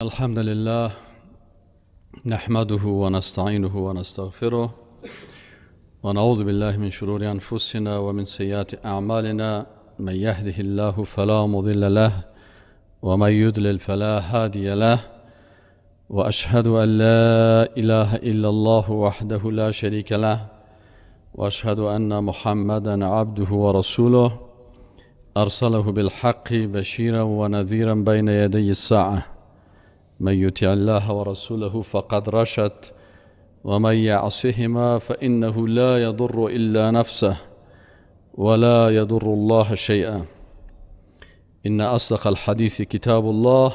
الحمد لله نحمده ونستعينه ونستغفره ونعوذ بالله من شرور أنفسنا ومن سيئات أعمالنا، من يهده الله فلا مضل له ومن يضلل فلا هادي له، وأشهد أن لا إله إلا الله وحده لا شريك له، وأشهد أن محمدا عبده ورسوله، أرسله بالحق بشيرا ونذيرا بين يدي الساعة. من يطع الله ورسوله فقد رشد، ومن يعصهما فإنه لا يضر إلا نفسه ولا يضر الله شيئا. إن أصدق الحديث كتاب الله،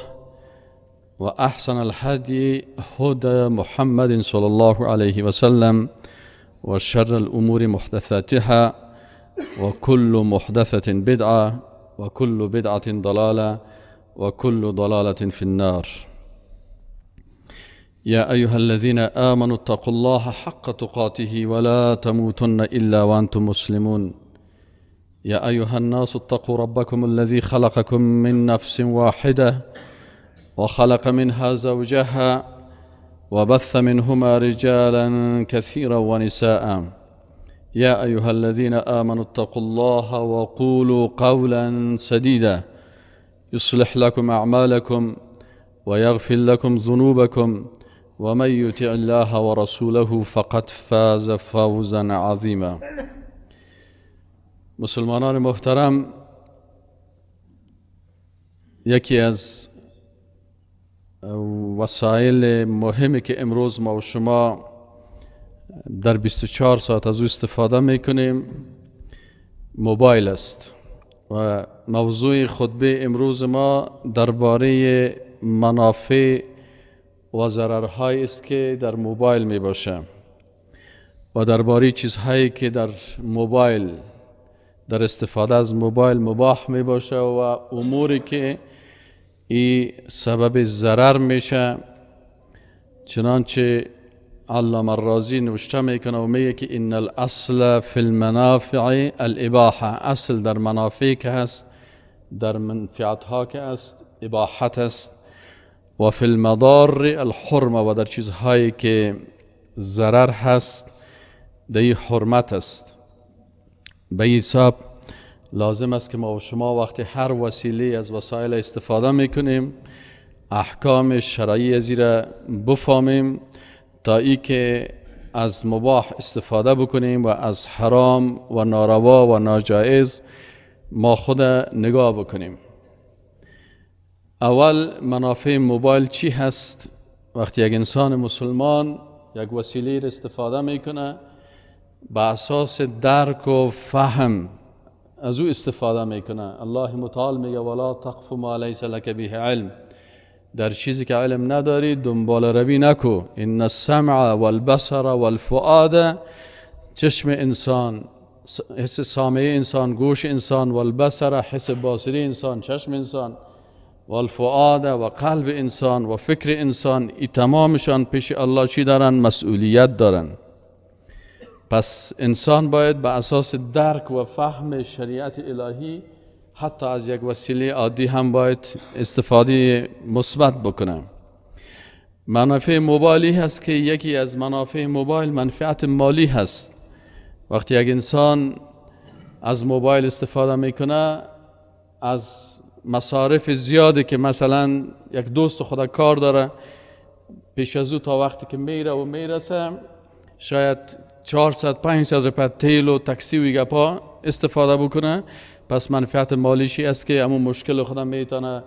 وأحسن الهدي هدى محمد صلى الله عليه وسلم، وشر الأمور محدثاتها، وكل محدثة بدعة، وكل بدعة ضلالة، وكل ضلالة في النار. يا أيها الذين آمنوا اتقوا الله حق تقاته ولا تموتن إلا وأنتم مسلمون. يا أيها الناس اتقوا ربكم الذي خلقكم من نفس واحدة، وخلق منها زوجها، وبث منهما رجالا كثيرا ونساء. يا أيها الذين آمنوا اتقوا الله وقولوا قولا سديدا يصلح لكم أعمالكم ويغفر لكم ذنوبكم، ومن يطع الله ورسوله فقد فاز فوزا عظیما. مسلمانان محترم، یکی از وسایل مهمی که امروز ما و شما در 24 ساعت از او استفاده میکنیم موبایل است، و موضوع خطبه امروز ما درباره منافع و ضررهایی است که در موبایل می باشه، و درباره چیزهایی که در موبایل، در استفاده از موبایل مباح می باشه و اموری که ای سبب ضرر میشه. چنانچه علامه الرازی نوشته میکنه و میگه که ان الاصل فی المنافع الاباحه، اصل در منافع که هست، در منفعت ها که است، اباحت است، و فی المضار الحرمه، و در چیزهایی که ضرر هست در حرمت است. به این حساب لازم است که ما و شما وقتی هر وسیله از وسایل استفاده میکنیم احکام شرعی از را بفهمیم تا ای که از مباح استفاده بکنیم و از حرام و ناروا و ناجایز ما خود نگاه بکنیم. اول منافع موبایل چی هست؟ وقتی یک انسان مسلمان یک وسیله را استفاده میکنه، به اساس درک و فهم از او استفاده میکنه. الله متعال میگه ولا تقف ما لیس لک به علم، در چیزی که علم نداری دنبال روی نکو. ان السمع والبصر والفؤاد، چشم انسان، حس سامعه انسان، گوش انسان، والبصر حس باصری انسان، چشم انسان، والفؤاد و قلب انسان و فکر انسان، ای تمامشان پیش الله چی دارن؟ مسئولیت دارن. پس انسان باید به اساس درک و فهم شریعت الهی حتی از یک وسیله عادی هم باید استفاده مثبت بکنه. منافع موبایلی هست که یکی از منافع موبایل منفعت مالی هست. وقتی یک انسان از موبایل استفاده میکنه، از مصارف زیادی که مثلا یک دوست خود کار داره، پیش از او تا وقتی که میره و میرسه شاید 400 500 روپیه تیل و تاکسی و گپا استفاده بکنه. پس منفعت مالیشی است که امون مشکل خودم میتونه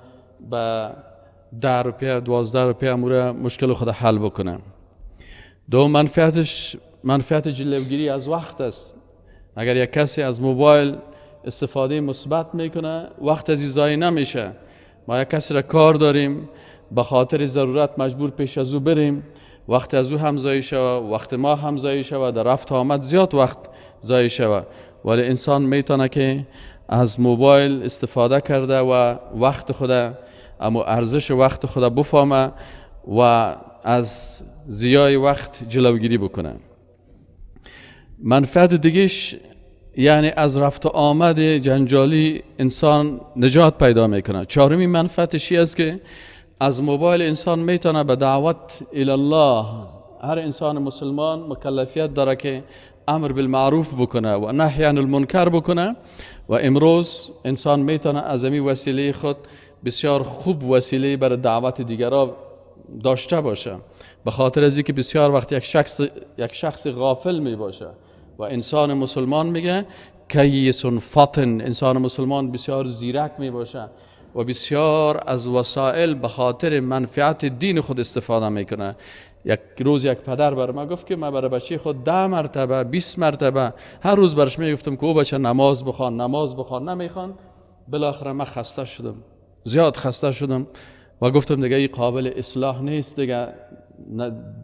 به 10 روپیه 12 روپیه امور مشکل خود حل بکنه. دو منفعتش منفعت جلوگیری از وقت است. اگر یک کسی از موبایل استفاده مثبت میکنه، وقت از ضایع نمیشه. ما یک کسی را کار داریم، به خاطر ضرورت مجبور پیش از او بریم، وقت از او هم ضایع شوه، وقت ما هم ضایع شوه، در رفت آمد زیاد وقت ضایع شوه. ولی انسان میتونه که از موبایل استفاده کرده و وقت خود، اما ارزش وقت خود بفهمه و از ضیاع وقت جلوگیری بکنه. منفعت دیگهش یعنی از رفت و آمد جنجالی انسان نجات پیدا میکنه. چهارمی منفعتش است که از موبایل انسان میتونه به دعوت الله، هر انسان مسلمان مکلفیت داره که امر بالمعروف بکنه و نهی عن المنکر بکنه و امروز انسان میتونه از این وسیله خود بسیار خوب وسیله برای دعوت دیگران داشته باشه، به خاطر از اینکه بسیار وقت یک شخص غافل می باشه و انسان مسلمان میگه کیس فطن، انسان مسلمان بسیار زیرک می باشه و بسیار از وسایل به خاطر منفعت دین خود استفاده میکنه. یک روز یک پدر بر ما گفت که من برای بچه خود 10 مرتبه 20 مرتبه هر روز برش میگفتم که او بچه نماز بخوان نماز بخوان، نمیخوان. بالاخره من خسته شدم، زیاد خسته شدم و گفتم دیگه این قابل اصلاح نیست، دیگه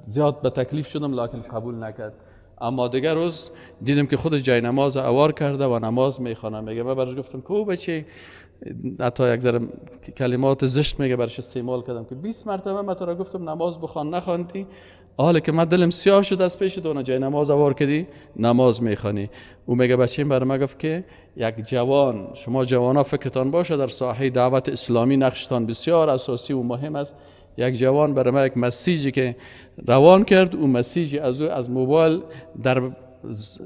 زیاد به تکلیف شدم، لکن قبول نکرد. اما دیگه روز دیدم که خودش جای نماز اوار کرده و نماز میخوانه. میگه من برش گفتم که او بچه، حتی یک ذره کلمات زشت میگه برش استعمال کردم که 20 مرتبه من تو را گفتم نماز بخوان نخواندی، حالا که من دلم سیاه شد از پیش تو جای نماز اوار کردی نماز میخوانی. او میگه بچه‌م برای من گفت که یک جوان، شما جوانا فکرتان باشه در ساحه دعوت اسلامی نقشتان بسیار اساسی و مهم است. یک جوان برای من یک message ی که روان کرد، او message ی از او از موبایل در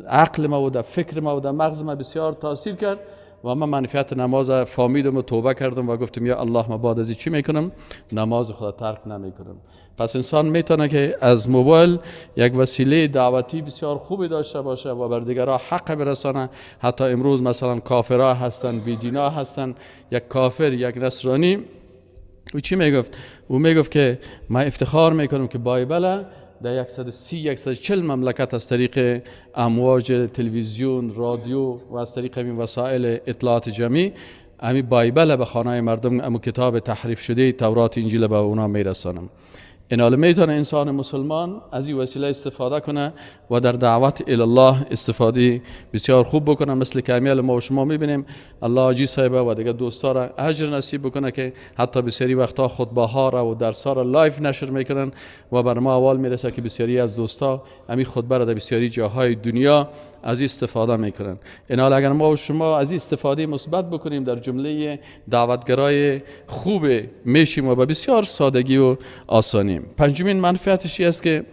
عقل ما و در فکر ما و در مغز ما بسیار تاثیر کرد و من منفعت نماز فهمیدم و توبه کردم و گفتم یا الله ما بعد از چی میکنم؟ نماز خدا ترک نمیکنم. پس انسان میتونه که از موبایل یک وسیله دعوتی بسیار خوبی داشته باشه و بر دیگران حق برسانه. حتی امروز مثلا کافرها هستن، بیدینا هستن، یک کافر، یک نصرانی، او چی میگفت؟ او میگفت که من افتخار میکنم که Bible در 130 140 مملکت از طریق امواج تلویزیون، رادیو و از طریق همین وسایل اطلاعات جمعی همین Bible به خانه مردم، امو کتاب تحریف شده تورات انجیل به اونا میرسانم. این حال میتونه انسان مسلمان از این وسیله استفاده کنه و در دعوت الله استفاده بسیار خوب بکنه، مثل که امیال ما و شما میبینیم. الله حاجی صاحب و دیگه دوستا را اجر نصیب بکنه که حتی بسیاری وقتا خطبه ها را و درس ها را live نشر میکنن و بر ما اول میرسه که بسیاری از دوستا همین خطبه را در بسیاری جاهای دنیا از استفاده میکنن. این حال اگر ما و شما از استفاده مثبت بکنیم در جمله دعوتگرای خوب میشیم و به بسیار سادگی و آسانی. پنجمین منفعتش است که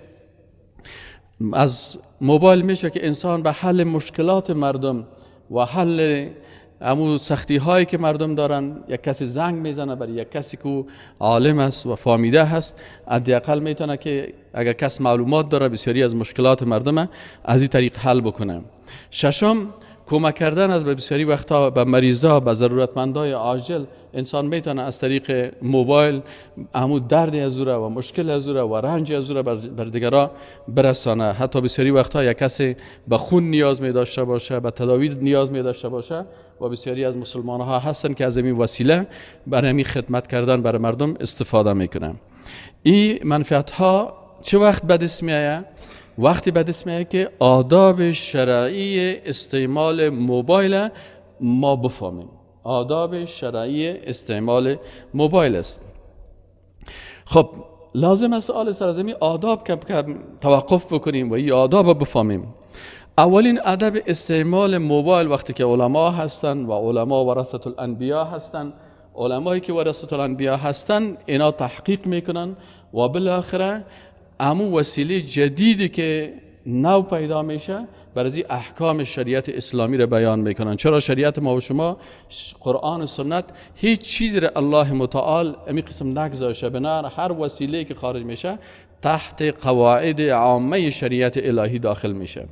از موبایل میشه که انسان به حل مشکلات مردم و حل امو سختی هایی که مردم دارن، یک کسی زنگ میزنه برای یک کسی که عالم است و فامیده هست، حداقل میتونه که اگر کس معلومات داره بسیاری از مشکلات مردم از این طریق حل بکنه. ششم، کمک کردن از به بسیاری وقتا به مریضا، به ضرورتمندای عاجل. انسان میتونه از طریق موبایل امو درد از او را و مشکل از او را و رنج از او را بر دیگران برسانه. حتی بسیاری وقتا یک کسی به خون نیاز می داشته باشه، به تداوی نیاز می داشته باشه و بسیاری از مسلمان ها هستن که از این وسیله برای همین خدمت کردن برای مردم استفاده میکنن. این منفعت ها چه وقت به دست میآید؟ وقتی به دست میآید که آداب شرعی استعمال موبایل ما بفهمیم. آداب شرعی استعمال موبایل است. خب لازم است آل سرزمین آداب کم کم توقف بکنیم و این آداب بفهمیم. اولین ادب استعمال موبایل وقتی که علما هستن و علما ورثة الانبیا هستن، علمایی که ورثة الانبیا هستن اینا تحقیق میکنن و بالاخره امو وسیله جدیدی که نو پیدا میشه برای احکام شریعت اسلامی را بیان میکنن. چرا شریعت ما و شما قرآن و سنت هیچ چیزی را الله متعال امی قسم نگذاشته، بنابراین هر وسیله که خارج میشه تحت قواعد عامه شریعت الهی داخل میشه.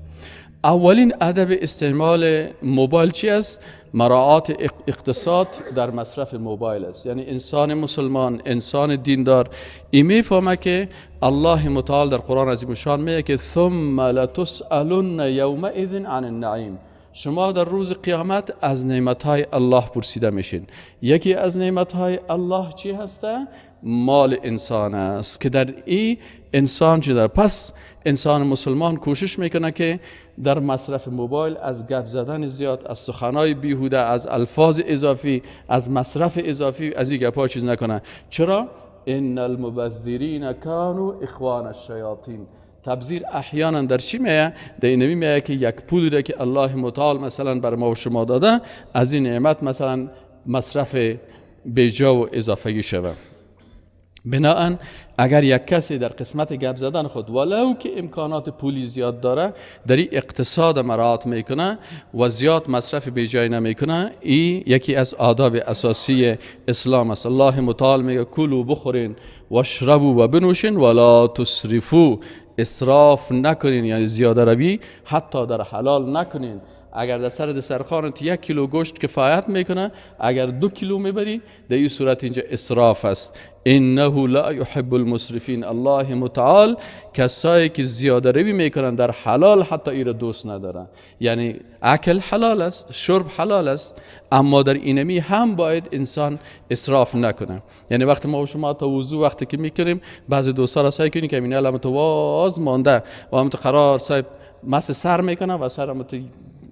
اولین ادب استعمال موبایل چی است؟ مراعات اقتصاد در مصرف موبایل است. یعنی انسان مسلمان، انسان دیندار این میفهمه که الله متعال در قرآن عظیم الشان میگه که ثم لتسألن یومئذ عن النعیم، شما در روز قیامت از نعمتهای الله پرسیده میشین. یکی از نعمتهای الله چی هسته؟ مال انسان است که در این انسان چی داره. پس انسان مسلمان کوشش میکنه که در مصرف موبایل از گپ زدن زیاد، از سخنای بیهوده، از الفاظ اضافی، از مصرف اضافی، از این گپ‌ها چیز نکنه. چرا؟ ان المبذرین کانوا اخوان الشیاطین. تبذیر احیانا در چی میه؟ در اینمی میه که یک پولی را که الله متعال مثلا بر ما و شما داده، از این نعمت مثلا مصرف بیجا و اضافگی شوه. بناءً اگر یک کسی در قسمت گپ زدن خود ولو که امکانات پولی زیاد داره در این اقتصاد مراعات میکنه و زیاد مصرف بیجای نمیکنه، این یکی از آداب اساسی اسلام است. الله متعال میگه کلوا بخورین واشربوا و بنوشین ولا تسرفوا، اسراف نکنین، یعنی زیاده روی حتی در حلال نکنین. اگر در سر دسترخوانت 1 کیلو گوشت کفایت میکنه، اگر 2 کیلو میبری در این صورت اینجا اسراف است. انه لا یحب المسرفین، الله متعال کسایی که زیاده روی میکنن در حلال حتی ای را دوست ندارن. یعنی اکل حلال است، شرب حلال است، اما در اینمی هم باید انسان اسراف نکنه. یعنی وقتی ما و شما تا وضو وقتی که میکنیم بعضی دوستا را سعی کنیم که این علامت واز مانده و هم قرار صاحب مس سر میکنه و سر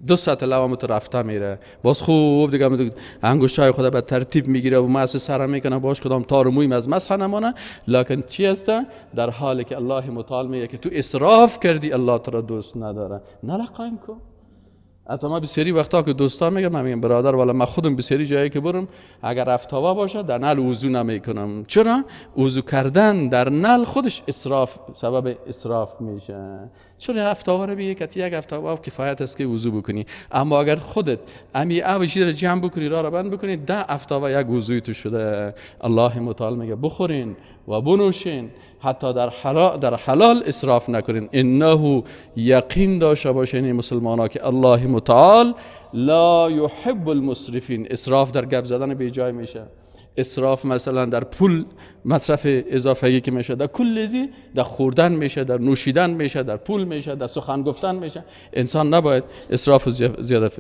2 ساعت لوامت رفته میره، باز خوب دیگه انگشتای خود به ترتیب میگیره و مس سر میکنه، باش کدام تار موی از مسح نمانه. لکن چی است؟ در حالی که الله متعال میگه که تو اسراف کردی، الله تو را دوست نداره. نه قایم کو. حتی ما بسیاری وقتا که دوستا میگم، من میگم برادر والا من خودم بسیاری جایی که برم اگر رفتاوا باشه در نل وضو نمیکنم. چرا؟ وضو کردن در نل خودش اسراف، سبب اسراف میشه. چون هفتاوا رو بیه که یک هفتاوا کفایت است که وضو بکنی، اما اگر خودت امی او چیز رو جمع بکنی، راه رو بند بکنی، 10 هفتاوا یک وضوی تو شده. الله متعال میگه بخورین و بنوشین، حتی در حلال اسراف نکنین. انه یقین داشته باشین مسلمان ها که الله متعال لا یحب المسرفین. اسراف در گپ زدن بی جای میشه، اسراف مثلا در پول مصرف اضافه‌ای که میشه، در کل زی، در خوردن میشه، در نوشیدن میشه، در پول میشه، در سخن گفتن میشه. انسان نباید اسراف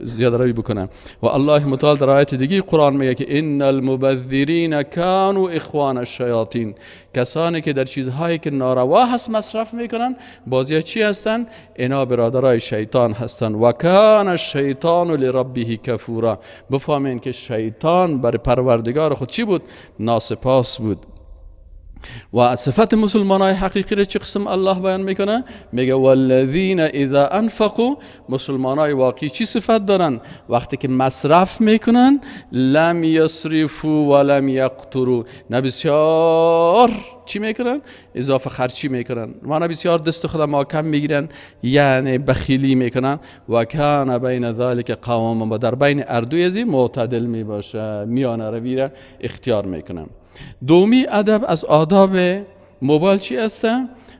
زیاده روی بکنه. و الله متعال در آیت دیگه قرآن میگه که ان المبذرین کانوا اخوان الشیاطین، کسانی که در چیزهایی که ناروا هست مصرف میکنن بازی چی هستن؟ اینا برادرای شیطان هستن. و کان الشیطان لربه کفورا، بفهمین که شیطان بر پروردگار خود چی بود؟ ناسپاس بود. و صفت مسلمان های حقیقی را چه قسم الله بیان میکنه؟ میگه والذین اذا انفقوا، مسلمان های واقعی چی صفت دارن؟ وقتی که مصرف میکنن لم یسرفوا ولم یقتروا، نه بسیار چی میکنن؟ اضافه خرچی میکنن، و نه بسیار دست خود محکم میگیرن، یعنی بخیلی میکنن. و کان بین ذلک قواما، و در بین اردوی ازی معتدل میباشه، میانه روی را اختیار میکنن. دومی ادب از آداب موبایل چی است؟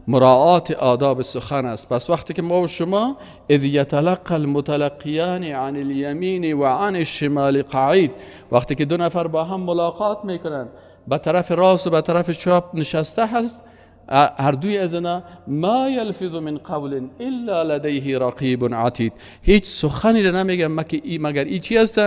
مراعات آداب سخن است. پس وقتی که ما و شما اذ یتلقى المتلقیان عن الیمین و عن الشمال قعید، وقتی که دو نفر با هم ملاقات میکنن، به طرف راست و به طرف چپ نشسته هست، هر دوی از اینا ما یلفظ من قول الا لدیه رقیب عتید، هیچ سخنی را نمیگه مگر ای چی هست؟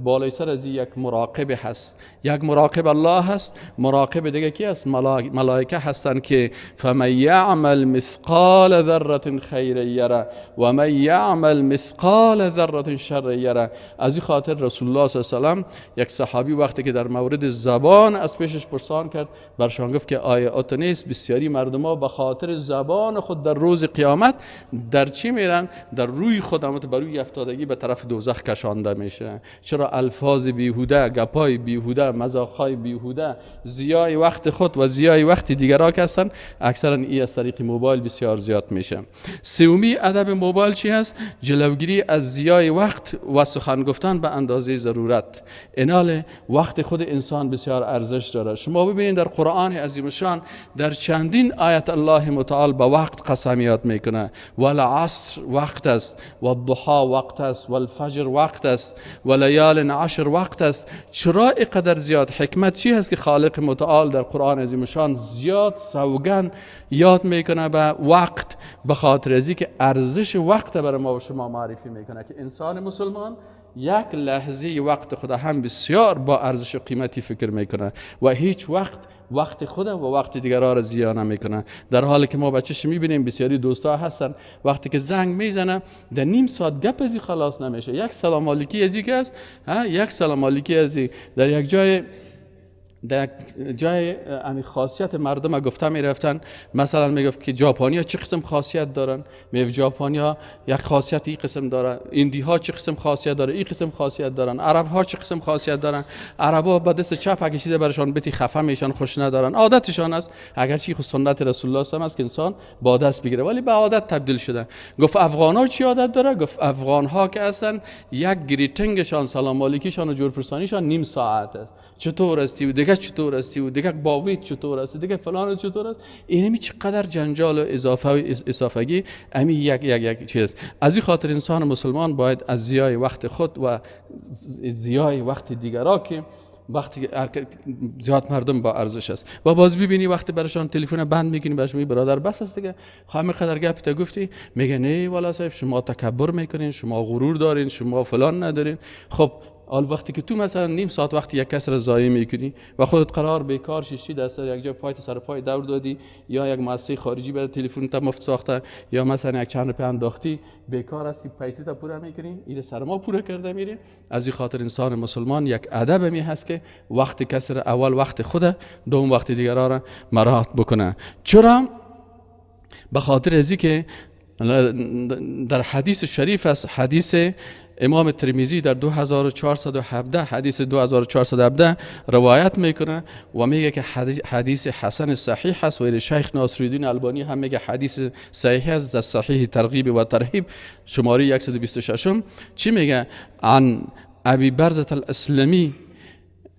بالای سر از یک مراقب هست، یک مراقب الله هست، مراقب دیگه کی هست؟ ملائکه هستند که فمن یعمل مثقال ذره خیر یره و من یعمل مثقال ذره شر یره. از این خاطر رسول الله صلی الله علیه و سلم یک صحابی وقتی که در مورد زبان از پیشش پرسان کرد، برشان گفت که آیا اتو نیست بسیاری مردم ها به خاطر زبان خود در روز قیامت در چی میرن؟ در روی خود هم بر روی افتادگی به طرف دوزخ کشانده میشه. چرا؟ الفاظ بیهوده، گپای بیهوده، مزاقهای بیهوده، زیای وقت خود و زیای وقت دیگرها که هستن، اکثرا ای از طریق موبایل بسیار زیاد میشه. سومی ادب موبایل چی هست؟ جلوگیری از زیای وقت و سخن گفتن به اندازه ضرورت. انال وقت خود انسان بسیار ارزش داره. شما ببینید در قرآن عظیم الشان در چندین آیت الله متعال به وقت قسمیات میکنه. والعصر وقت است، والضحا وقت است، والفجر وقت است، ولیال عشر وقت است. چرا اینقدر زیاد؟ حکمت چی هست که خالق متعال در قرآن عظیم الشان زیاد سوگند یاد میکنه به وقت؟ به خاطر ازی که ارزش وقت برای ما و شما معرفی میکنه که انسان مسلمان یک لحظه وقت خود هم بسیار با ارزش و قیمتی فکر میکنه و هیچ وقت وقت خود و وقت دیگران را زیان نمیکنه. در حالی که ما بچه‌ش میبینیم بسیاری دوستا هستن وقتی که زنگ میزنه در نیم ساعت گپ ازی خلاص نمیشه، یک سلام علیکی ازی که است، یک سلام علیکی ازی در یک جای در جای امی خاصیت مردم گفته میرفتن، مثلا میگفت که ژاپنیا چه قسم خاصیت دارن، میگفت ژاپنیا یک خاصیت این قسم داره، ایندی ها چه قسم خاصیت داره، این قسم خاصیت دارن، عرب ها چه قسم خاصیت دارن. عرب ها با دست چپ اگه چیزی برشان بتی خفه میشن، خوش ندارن، عادتشان است. اگرچه خود سنت رسول الله صلی است که انسان با دست بگیره، ولی به عادت تبدیل شده. گفت افغان ها چی عادت داره؟ گفت افغان ها که هستن یک greeting شان، سلام علیکیشان و جورپرسانیشان نیم ساعت است. چطور هستی و دیگه چطور هستی و دیگه باوید چطور است و دیگه فلان چطور است. اینمی چقدر جنجال و اضافه و اضافگی امی یک یک یک چیز. از این خاطر انسان مسلمان باید از ضیاع وقت خود و ضیاع وقت دیگرا که وقتی زیاد مردم با ارزش است و باز ببینی وقتی برشان تلفن بند میکنی، برش میگی برادر بس است دیگه، خب قدر گپ تا گفتی، میگه نه والا صاحب شما تکبر میکنین، شما غرور دارین، شما فلان ندارین. خب حال وقتی که تو مثلا نیم ساعت وقتی یک کس را ضایع میکنی و خودت قرار بیکار ششتی در سر یک جا پایت سر پای دور دادی، یا یک مؤسسه خارجی برای تلفن تا مفت ساخته، یا مثلا یک چند روپیه انداختی، بیکار هستی، پیسه تا پوره میکنی، این سر ما پوره کرده میری. از این خاطر انسان مسلمان یک ادب می هست که وقت کس را اول وقت خوده، دوم وقت دیگران را مراعات بکنه. چرا؟ به خاطر ازی که در حدیث شریف است، حدیث امام ترمذی در 2417، حدیث 2417 روایت میکنه و میگه که حدیث حسن صحیح است و شیخ ناصرالدین البانی هم میگه حدیث صحیح است در صحیح ترغیب و ترهیب شماره 126. چی میگه؟ عن ابی برزة الاسلمی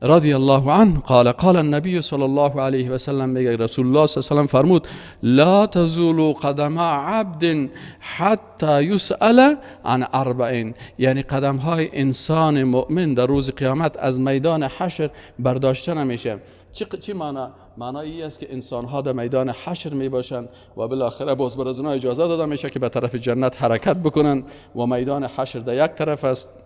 رضی الله عنه قال قال النبي صلى الله عليه وسلم، میگه رسول الله صلی الله علیه وسلم فرمود لا تزول قدم عبد حتى يسأل عن اربعین، یعنی قدم های انسان مؤمن در روز قیامت از میدان حشر برداشته نمیشه. چی معنا؟ معنی است که انسان ها در میدان حشر می باشند و بالاخره باز بر از اونها اجازه داده میشه که به طرف جنت حرکت بکنن و میدان حشر در یک طرف است،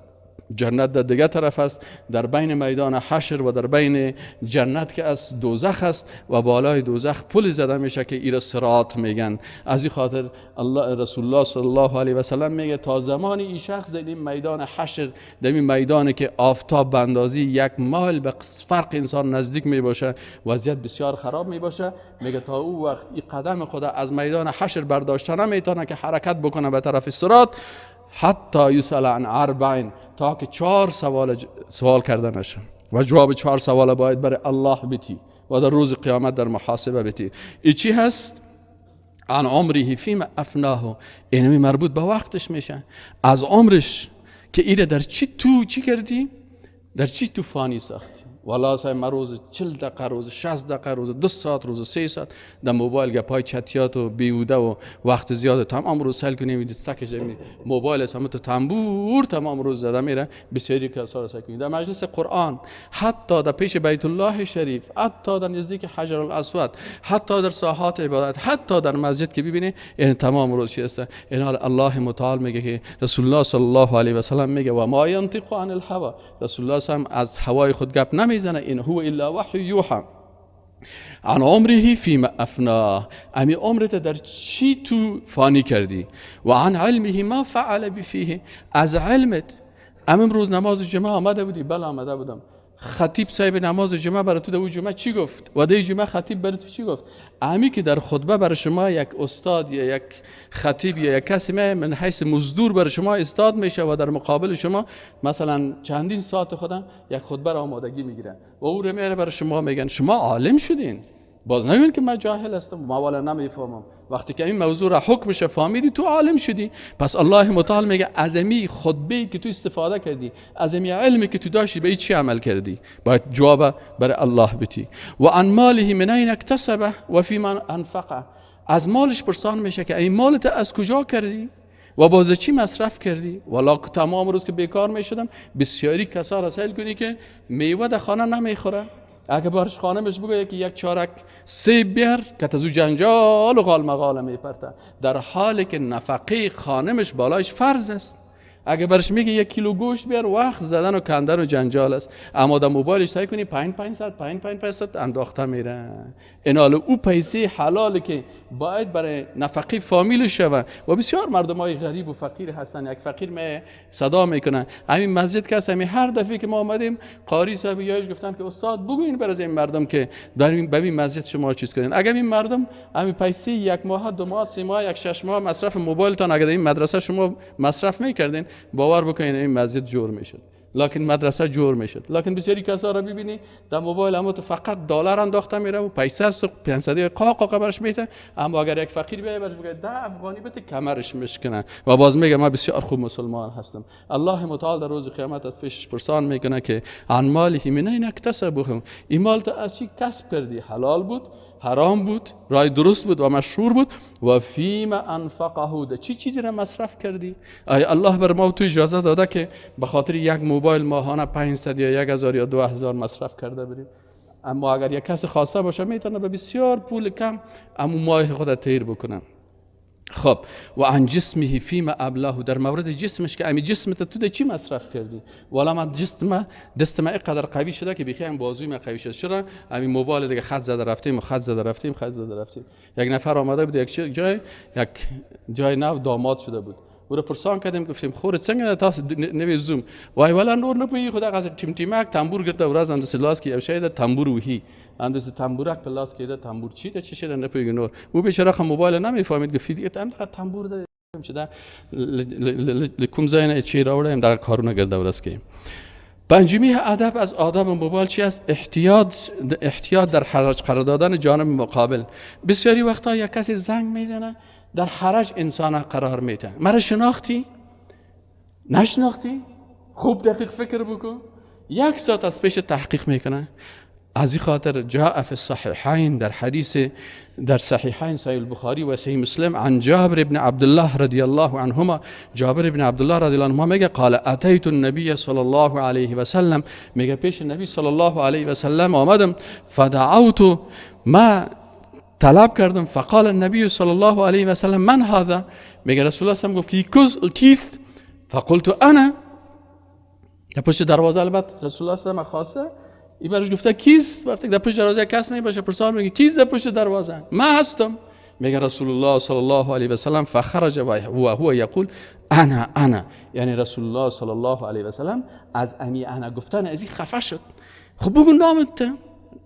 جنت در دیگه طرف است. در بین میدان حشر و در بین جنت که از دوزخ است و بالای دوزخ پل زده میشه که ایرا صراط میگن. از این خاطر الله رسول الله صلی الله علیه و سلم میگه تا زمانی این شخص در این میدان حشر، در این میدان که آفتاب به اندازه یک مایل به فرق انسان نزدیک میباشه، وضعیت بسیار خراب میباشه، میگه تا او وقت این قدم خدا از میدان حشر برداشته نمیتونه که حرکت بکنه به طرف صراط، حتی یسأل عن اربعین، تا که 4 سوال کرده نشه و جواب 4 سوال باید برای الله بتی و در روز قیامت در محاسبه بتی. ای چی هست؟ عن عمره فیما افناه، اینمی مربوط به وقتش میشه، از عمرش که ایره در چی تو چی کردی؟ در چی تو فانی ساختی؟ والا سای ما روز 40 دقیقه، روز 60 دقیقه، روز 2 ساعت، روز 3 ساعت در موبایل گپای چتیات و بیهوده و وقت زیاد تمام روز سیل کنیم، سکش موبایل سمت تنبور تمام روز زده میره. بسیاری کسا را سیل کنیم در مجلس قرآن، حتی در پیش بیت الله شریف، حتی در نزدیک حجر الاسود، حتی در ساحات عبادت، حتی در مسجد که ببینی این تمام روز چی است. این حال الله متعال میگه که رسول الله صلی الله علیه و سلم میگه و ما ینطق عن الهوى، رسول الله صلی از هوای خود گپ نمیزنه، این هو الا وحی یوحى. عن عمره فيما افناه، امی عمرت در چی تو فانی کردی؟ و عن علمه ما فعل بفیه، از علمت. ام امروز نماز جمعه آمده بودی؟ بله آمده بودم. خطیب صاحب نماز جمعه برای تو در جمعه چی گفت؟ و در جمعه خطیب برای تو چی گفت؟ امی که در خطبه برای شما یک استاد یا یک خطیب یا یک کسی من حیث مزدور برای شما استاد میشه و در مقابل شما مثلا چندین ساعت خودم یک خطبه را آمادگی میگیره و او رو میاره برای شما، میگن شما عالم شدین، باز نگین که من جاهل هستم، ما والا نمیفهمم. وقتی که این موضوع را حکمش فهمیدی تو عالم شدی. پس الله متعال میگه از امی خطبه که تو استفاده کردی، از امی علمی که تو داشتی، به چی عمل کردی؟ باید جواب برای الله بدی. و عن ماله من این اکتسبه و فی من انفقه، از مالش پرسان میشه که این مالت از کجا کردی و باز چی مصرف کردی؟ والا تمام روز که بیکار میشدم، بسیاری کسا را سیل کنی که میوه در خانه نمیخوره، اگه بارش خانمش بگه که یک چارک سیب بیار که از او جنجال و غال مغاله میپرته، در حالی که نفقه خانمش بالایش فرض است. اگه برش میگه 1 کیلو گوشت بیار، وقت زدن و کندن و جنجال است. اما در موبایلش سعی کنی 5 500 5 5 500 انداخته میره. اینال او پیسه حلال که باید برای نفقه فامیل شوه. و بسیار مردم های غریب و فقیر هستن. یک فقیر می صدا میکنه همین مسجد که هست، همین هر دفعه که ما آمدیم قاری صاحب یایش گفتن که استاد بگوین برای این مردم که در این مسجد شما چیز کنین. اگر این مردم همین پیسه 1 ماه، 2 ماه، 3 ماه، 1 6 ماه مصرف موبایلتان اگر این مدرسه شما مصرف میکردین، باور بکنین این مسجد جور میشد، لکن مدرسه جور میشد. لکن بسیاری کسا را ببینی در موبایل اما تو فقط دلار انداخته میره و پیسه است و 500 قاق قاق برش میته. اما اگر یک فقیر بیای برش بگه 10 افغانی بده، کمرش میشکنه و باز میگه من بسیار خوب مسلمان هستم. الله متعال در روز قیامت از پیشش پرسان میکنه که عن ماله من این اکتسبه، این مال تو از چی کسب کردی؟ حلال بود، حرام بود، رای درست بود و مشهور بود؟ و فیم انفقه، ده چی چیزی را مصرف کردی؟ آیا الله بر ما تو اجازه داده که به خاطر یک موبایل ماهانه 500 یا 1000 یا 2000 مصرف کرده بریم؟ اما اگر یک کس خواسته باشه میتونه به بسیار پول کم امو ماه خود تیر بکنه. خب و عن جسمه فیما ابلاه، در مورد جسمش که امی جسمت تو ده چی مصرف کردی؟ والا من جسم دست ما اینقدر قوی شده که بیخی هم بازوی من قوی شده. چرا؟ امی موبایل دیگه خط زده رفتیم و خط زده رفتیم، خط زده رفتیم. یک نفر آمده بود یک جای، یک جای نو داماد شده بود، او را پرسان کردیم، گفتیم خور څنګه تاسو نوې زوم؟ وای ولا نور نه پوهیږي، خو دغه ټیم ټیمک تنبور ګرځه ورځ انداسې لاس کې یو شی ده تنبور وهي، انداسې تنبورک په لاس کې ده، تنبور چی ده چی شی ده نه پوهیږي نور. او بیچاره خو موبایل نمیفهمید، گفت دیگه دغه تنبور ده چې ده له کوم ځای نه چې راوړی یم دغه کارونه ګرځه ورځ کې. پنجمی ادب از آداب موبایل چی است؟ احتیاط در حرج قرار دادن جانب مقابل. بسیاری وقتا یک کسی زنگ میزنه در حرج انسان قرار میده. مرا شناختی؟ نشناختی؟ خوب دقیق فکر بکن. 1 ساعت از پیش تحقیق میکنه. از این خاطر جاء فی الصحیحین، در حدیث در صحیحین صحیح البخاری و صحیح مسلم عن جابر بن عبدالله رضی الله عنهما، جابر بن عبدالله رضی الله عنهما میگه قال اتیت النبی صلی الله علیه و سلم، میگه پیش نبی صلی الله علیه و سلم آمدم، فدعوت، ما طلب کردم، فقال النبی صلی الله علیه و سلم من هذا، میگه رسول الله صلی گفت کیست؟ فقلت انا. در پشت دروازه البته رسول الله صلی الله علیه و خواسته، این برش گفته کیست؟ وقتی در پشت دروازه کس می باشه پرسان میگه کیست در پشت دروازه؟ من هستم. میگه رسول الله صلی الله علیه و سلم فخرج و هو یقول انا انا، یعنی رسول الله صلی الله علیه و سلم از امی انا گفتن از این خفه شد. خب بگو نامت،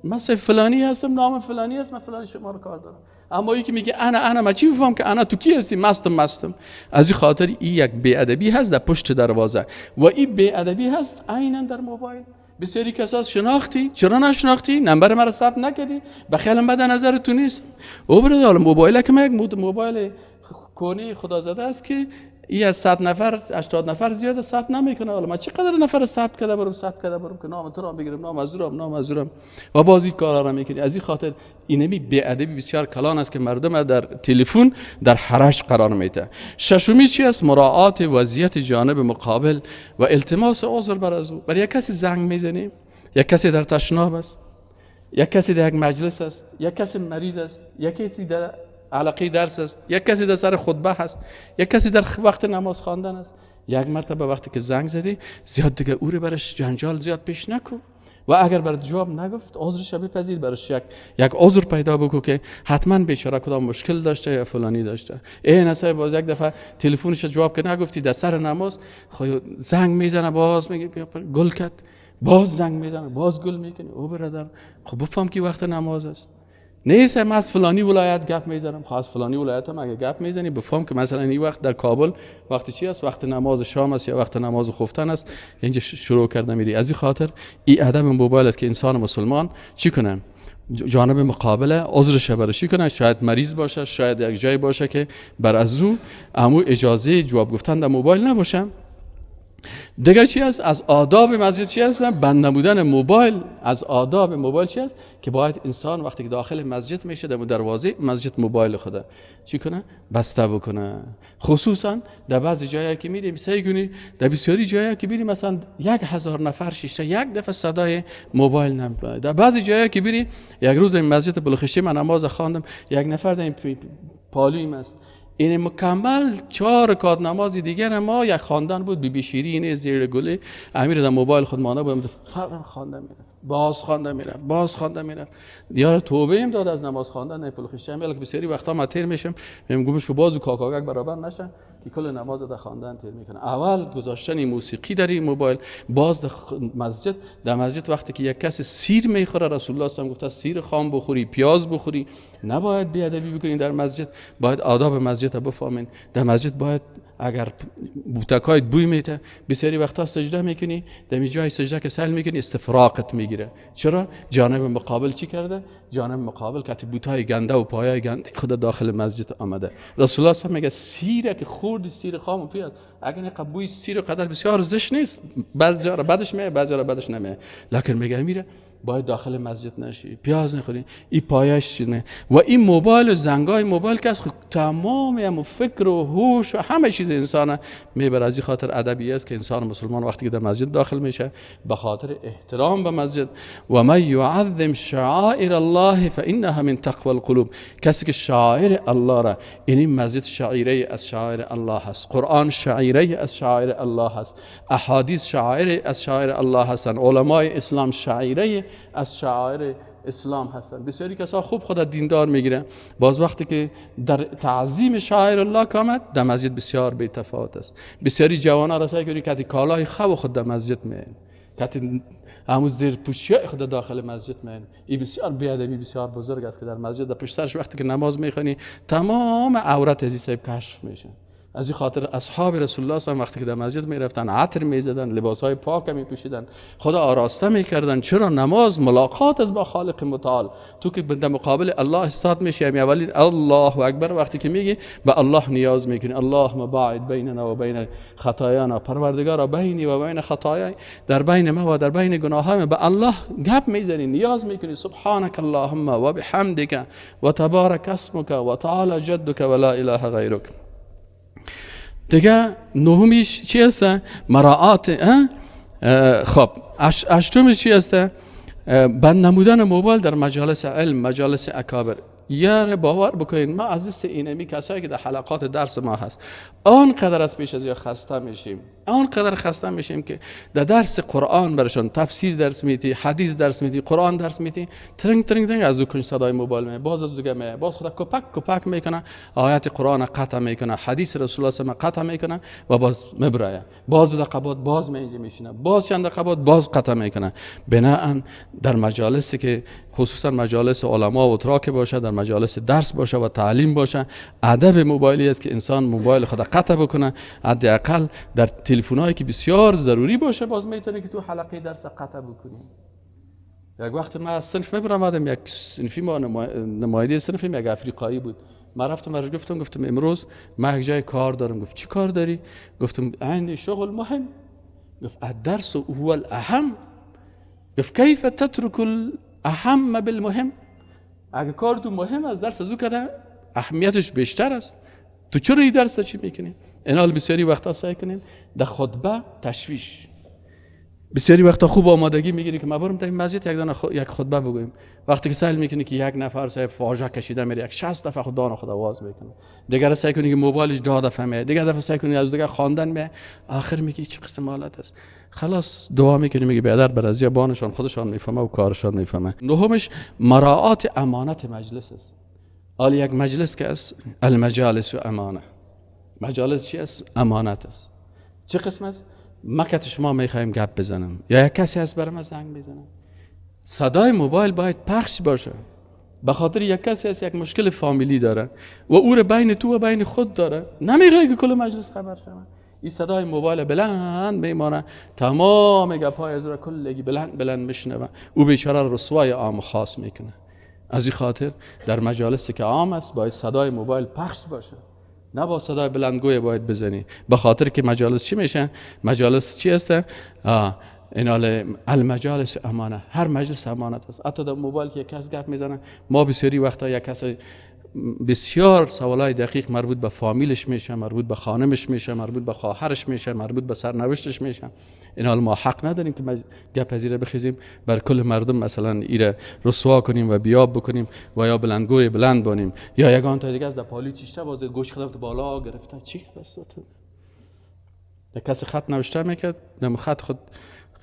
من فلانی هستم، نام فلانی هست، من فلانی شما رو کار دارم. اما یکی میگه انا انا، من چی بفهم که انا تو کی هستی؟ مستم مستم. از این خاطر این یک بی‌ادبی هست در پشت دروازه و این بی‌ادبی هست عینا در موبایل. بسیاری کسا شناختی، چرا نشناختی؟ نمبر مرا ثبت نکردی، به خیالم بد نظر تو نیست. او برادر حالا موبایل که من یک موبایل کونی خدا زده است که ای از 100 نفر 80 نفر زیاد ثبت نمیکنه. حالا من چقدر نفر ثبت کرده برم، ثبت کرده برم که نام تو را بگیرم، نام از اورم، نام از اورم، و بازی کارا را میکنی. از این خاطر اینمی بی‌ادبی بسیار کلان است که مردم در تلفن در حرج قرار میده. ششمی چی است؟ مراعات وضعیت جانب مقابل و التماس عذر بر از او. برای یک کسی زنگ میزنی، یک کسی در تشناب است، یک کسی در یک مجلس است، یک کسی مریض است، یک کسی در علاقه درس است، یک کسی در سر خطبه هست، یک کسی در وقت نماز خواندن است. یک مرتبه وقتی که زنگ زدی زیاد دیگه او رو برش جنجال زیاد پیش نکن و اگر برات جواب نگفت عذرش بپذیر، برش یک عذر پیدا بکن که حتما بیچاره کدام مشکل داشته یا فلانی داشته. ای نسای باز یک دفعه تلفنش جواب که نگفتی در سر نماز، خو زنگ میزنه باز میگه گل کرد، باز زنگ میزنه باز گل میکنی. او برادر خب بفهم که وقت نماز است. نیست من از فلانی ولایت گپ میزنم، خب از فلانی ولایت هم اگه گپ میزنی بفهم که مثلا این وقت در کابل وقت چی است؟ وقت نماز شام است یا وقت نماز خفتن است، اینجا شروع کرده میری. از این خاطر این ادب موبایل است که انسان مسلمان چی کنه؟ جانب مقابله عذرش برش کنه، شاید مریض باشه، شاید یک جای باشه که بر از او امو اجازه جواب گفتن در موبایل نباشه. دیگه چی است؟ از آداب مسجد چی است؟ بند نبودن موبایل. از آداب موبایل چی است؟ که باید انسان وقتی که داخل مسجد میشه در دروازه مسجد موبایل خود چی کنه؟ بسته بکنه. خصوصا در بعضی جایی که میریم سعی کنی، در بسیاری جایی که میریم مثلا 1000 نفر شیشته یک دفعه صدای موبایل نمیاد. در بعضی جایی که میری، یک روز این مسجد بلخشی من نماز خواندم، یک نفر در این پالویم است، این مکمل 4 رکعت نماز دیگر ما یک خواندن بود. بی بی شیرین زیر گله امیر در موبایل خود مانده بود، فورا خوانده میرفت، باز خوانده میرفت، باز خوانده میرفت. یار توبه ایم داد از نماز خواندن. نه پول خشم بلکه بسیاری وقتا ما تیر میشم میگم که بازو کاکاگک برابر نشه که کل نماز در خواندن تیر میکنه. اول گذاشتن موسیقی در این موبایل، باز در مسجد، در مسجد وقتی که یک کسی سیر میخوره، رسول الله صلی الله علیه و گفته سیر خام بخوری، پیاز بخوری، نباید بی‌ادبی بکنی در مسجد، باید آداب مسجد بفهمین. در مسجد باید اگر بوتکایت بوی میته، بسیاری وقتا سجده میکنی، در جای سجده که سهل میکنی استفراقت میگیره. چرا؟ جانب مقابل چی کرده؟ جانب مقابل که بوتای گنده و پایای گنده خود داخل مسجد آمده. رسول الله صلی میگه سیره که خوردی، سیر خام و پیاز، اگر اینقدر بوی سیر قدر بسیار زشت نیست، بعضی را بدش میاد، بعضی را بدش نمیاد، لکن میگه میره باید داخل مسجد نشی، پیاز نخوری، این پایش چیز نه. و این موبایل و زنگای موبایل که از تمام هم فکر و هوش و همه چیز انسان میبره. از این خاطر ادبی است که انسان مسلمان وقتی که در مسجد داخل میشه به خاطر احترام به مسجد، و من یعظم شعائر الله فانها من تقوى القلوب، کسی که شعائر الله را، یعنی مسجد شعیره از شعائر الله هست، قرآن شعیره از شعائر الله هست، احادیث شعائر از شعائر الله هستند، علمای اسلام شعیره از شعائر اسلام هستند. بسیاری کسا خوب خود دیندار میگیره، باز وقتی که در تعظیم شعائر الله کامد در مسجد بسیار بی تفاوت است. بسیاری جوانا را سعی کنی که کالای خو خود در مسجد میین، که همون زیر پوشی خود داخل مسجد میین. این بسیار بی‌ادبی بسیار بزرگ است که در مسجد در پشت سرش وقتی که نماز میخوانی تمام عورت از این کشف میشه. از این خاطر اصحاب رسول الله صلی وقتی که در مسجد میرفتن عطر میزدن، لباسهای پاک میپوشیدن، خدا آراسته میکردن. چرا؟ نماز ملاقات از با خالق متعال. تو که در مقابل الله استاد میشی، همین اولین الله اکبر وقتی که میگی به الله نیاز میکنی، اللهم باعد بیننا و بین خطایانا، پروردگارا بینی و بین خطایای، در بین ما و در بین گناهایم، به الله گپ میزنی، نیاز میکنی. سبحانك اللهم و بحمدک و تبارک اسمک و تعالی جدک و لا اله غیرک. دیگه نهمیش چی هست؟ مراعات. خب هشتمیش چی هست؟ بند نمودن موبایل در مجالس علم، مجالس اکابر. یار باور بکنین ما از دست اینمی کسایی که در حلقات درس ما هست آنقدر از پیش از یا خسته میشیم، آنقدر خسته میشیم که در درس قرآن برشان تفسیر درس میتی، حدیث درس میتی، قرآن درس میتی، ترنگ ترنگ ترنگ از او کنج صدای موبایل می، باز از دیگه می، باز خدا کپک کپک میکنه، آیات قرآن قطع میکنه، حدیث رسول الله صلی قطع میکنه و باز مبرایه، باز دو دقیقه باز می اینجا میشینه، باز چند دقیقه باز قطع میکنه. بناءً در مجالسی که خصوصا مجالس علما و تراک باشه، در مجالس درس باشه و تعلیم باشه، ادب موبایلی است که انسان موبایل خود قطع بکنه. حداقل در تلفن‌هایی که بسیار ضروری باشه باز میتونه که تو حلقه درس قطع بکنی. یک وقت ما از صنف میبرآمدم، یک صنفی ما نماینده صنفی یک افریقایی بود، ما رفتم برش گفتم امروز ما یک جای کار دارم. گفت چی کار داری؟ گفتم عندي شغل مهم. گفت الدرس هو الاهم. گفت کیف تترک الاهم بالمهم؟ اگه کار تو مهم از درس از او کرده اهمیتش بیشتر است، تو چرا این درس چی میکنی؟ اینال بسیاری وقتا سعی کنین در خطبه تشویش، بسیاری وقتا خوب آمادگی میگیری که ما برم در این مسجد یک دانه یک خطبه بگویم، وقتی که سعی میکنی که یک نفر صاحب فاجعه کشیده میره، یک 60 دفعه خود دان خود آواز میکنه، دیگر سعی کنی که موبایلش 10 دفعه میاد، دیگر دفعه سعی کنی از دیگه خواندن میاد، آخر میگی چه قسم حالت است. خلاص دعا میکنی، میگه بیادر برازیا بانشان خودشان میفهمه و کارشان میفهمه. نهمش مراعات امانت مجلس است. حالا یک مجلس که است المجالس امانه. مجالس چی است؟ امانت است. چه قسم است؟ ما که شما میخوایم گپ بزنم یا یک کسی هست برای ما زنگ میزنم، صدای موبایل باید پخش باشه، به خاطر یک کسی هست یک مشکل فامیلی داره و او رو بین تو و بین خود داره، نمیخوای که کل مجلس خبر شود. این صدای موبایل بلند میمانه، تمام گپای از را کلگی بلند بلند میشنوه، او بیچاره رسوای عام خاص میکنه. از این خاطر در مجالسی که عام است باید صدای موبایل پخش باشه، نه با صدای بلندگوی باید بزنی، به خاطر که مجالس چی میشه؟ مجالس چی هست؟ اینال المجالس امانه، هر مجلس امانت است. حتی در موبایل که یک کس گپ میزنه، ما بسیاری وقتا یک کس بسیار سوالای دقیق مربوط به فامیلش میشه، مربوط به خانمش میشه، مربوط به خواهرش میشه، مربوط به سرنوشتش میشه. این حال ما حق نداریم که گپ از ایره بخیزیم بر کل مردم، مثلا ایره رسوا کنیم و بیاب بکنیم و یا بلندگوی بلند بانیم یا یگان تا دیگه از در پالی چیشته باز گوش خودم بالا گرفته چی بس. یک کسی خط نوشته میکرد، دم خط خود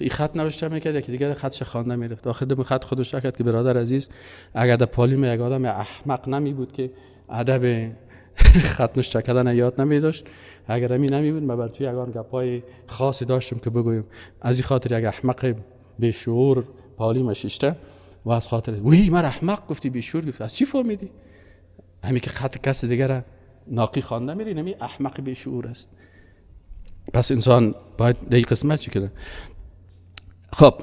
این خط نوشته میکرد، یکی دیگه خطش خوانده میرفت. آخر دم خط خودش کرد که برادر عزیز، اگر در پالیم یک آدم احمق نمی بود که ادب خط نوشته کردن یاد نمی داشت، اگر امی نمی بود من بر توی یگان گپای خاصی داشتم که بگویم. از این خاطر یک احمق بیشعور پالیم شیشته و از خاطر وی من احمق گفتی، بیشعور گفتی، از چی فهمیدی؟ همین که خط کس دیگه ناقی خوانده میری، نمی احمق بیشعور است. پس انسان باید در این قسمت چی کنه؟ خب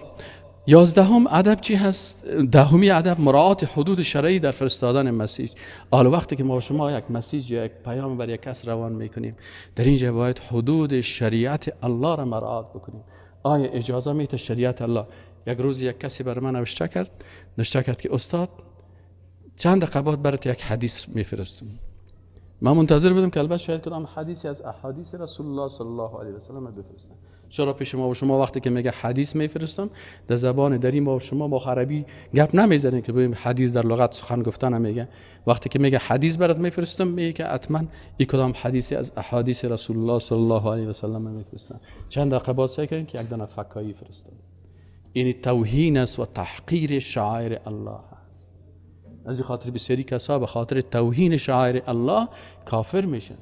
11 ادب چی هست؟ 10 ادب مراعات حدود شرعی در فرستادن message. حالا وقتی که ما شما یک message یا یک پیام بر یک کس روان میکنیم، در اینجا باید حدود شریعت الله را مراعات بکنیم. آیا اجازه میده شریعت الله؟ یک روز یک کسی بر من نوشته کرد که استاد چند دقیقه بعد برات یک حدیث میفرستم. من منتظر بودم که البته شاید کدام حدیثی از احادیث رسول الله صلی الله علیه و سلم بفرستم. چرا پیش ما و شما وقتی که میگه حدیث میفرستم، در زبان دری ما و شما با عربی گپ نمیزنیم که بگیم حدیث در لغت سخن گفتن میگه. وقتی که میگه حدیث برات میفرستم، میگه که حتما این کدام حدیثی از احادیث رسول الله صلی الله علیه و سلم میفرستم. چند دقیقه بعد سعی کردیم که یک دانه فکایی فرستم. این توهین است و تحقیر شعائر الله. از این خاطر بسیاری کسا به خاطر توهین شعائر الله کافر میشن،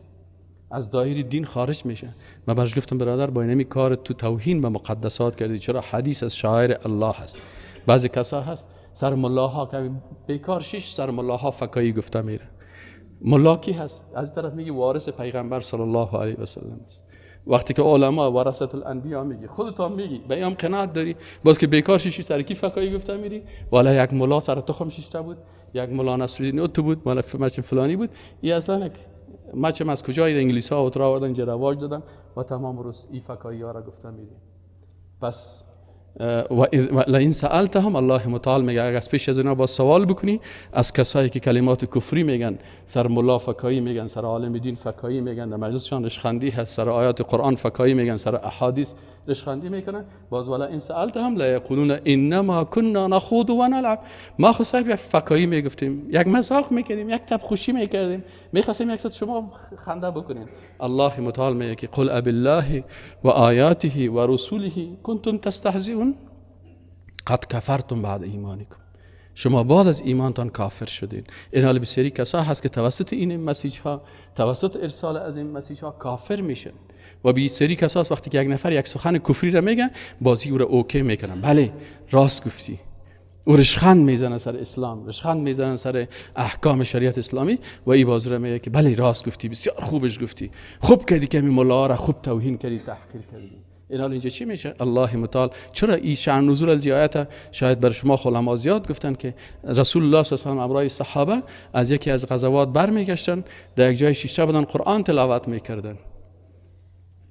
از دایره دین خارج میشن. من برش گفتم برادر با اینمی کار تو توهین به مقدسات کردی، چرا حدیث از شعائر الله هست. بعضی کسا هست سر ملاها که بیکار شش سر ملاها فکایی گفته میره. ملا کی هست؟ از طرف میگی وارث پیغمبر صلی الله علیه و سلم است. وقتی که علما ورثه الانبیا میگی، خودت هم میگی، به ایام قناعت داری، باز که بیکار شیشی سر کی فکایی گفته میری؟ والا یک ملا سر تخم شیشته بود، یک ملا نصرالدین اوت بود، ملا مچ فلانی بود. این اصلا مچم از کجای انگلیس ها اترا آوردن اینجا رواج دادن و تمام روز این فکایی ها را گفته میری. پس و لئن سألتهم، الله متعال میگه اگر از پیش از اینا با سوال بکنی از کسایی که کلمات کفری میگن، سر ملا فکایی میگن، سر عالم دین فکایی میگن، در مجلسشان رشخندی هست، سر آیات قرآن فکایی میگن، سر احادیث رشخندی میکنن، باز ولا ان سألتهم لا یقولون انما كنا نخوض و نلعب. ما خو صاحب یک فکایی میگفتیم، یک مزاح میکردیم، یک تب خوشی میکردیم، میخواستیم یک ساعت شما خنده بکنیم. الله متعال میگه که قل اب الله و آیاته و رسوله کنتم تستهزئون قد کفرتم بعد ایمانکم. شما بعد از ایمانتان کافر شدین. این حال بسیاری کسا هست که توسط این message ها، توسط ارسال از این message ها کافر میشن. و بسیاری کسا هست وقتی که یک نفر یک سخن کفری را میگه، بازی او را okay میکنن، بله راست گفتی، او رشخند میزنه سر اسلام، رشخند میزنه سر احکام شریعت اسلامی و ای باز را میگه که بله راست گفتی، بسیار خوبش گفتی، خوب کردی که می ملا را خوب توهین کردی، تحقیر کردی. این حال اینجا چی میشه؟ الله متعال چرا این شأن نزول از آیات شاید بر شما علما زیاد گفتن که رسول الله صلی الله علیه و آله همراه صحابه از یکی از غزوات برمیگشتن، در یک جای شیشته بودن قرآن تلاوت میکردن.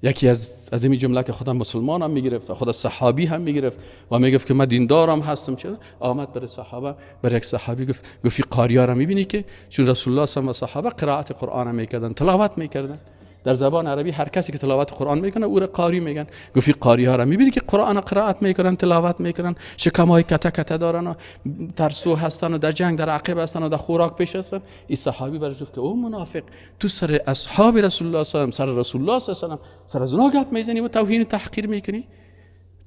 یکی از این جمله که خودم مسلمان هم میگرفت و خود صحابی هم میگرفت و میگفت که من دیندارم هستم، چرا آمد برای صحابه، برای یک صحابی گفت قاریا را میبینی که چون رسول الله صلی الله علیه و صحابه قرائت قرآن میکردن، تلاوت میکردن، در زبان عربی هر کسی که تلاوت قرآن میکنه او را قاری میگن. گفت قاری ها را میبینی که قرآن قرائت میکنن، تلاوت میکنن، شکمای کته کته دارن و ترسو هستن و در جنگ در عقب هستن و در خوراک پیش هستن. این صحابی برش گفت که او منافق، تو سر اصحاب رسول الله صلی الله علیه و سر رسول الله صلی الله علیه و سر از اونا گپ میزنی و توهین و تحقیر میکنی؟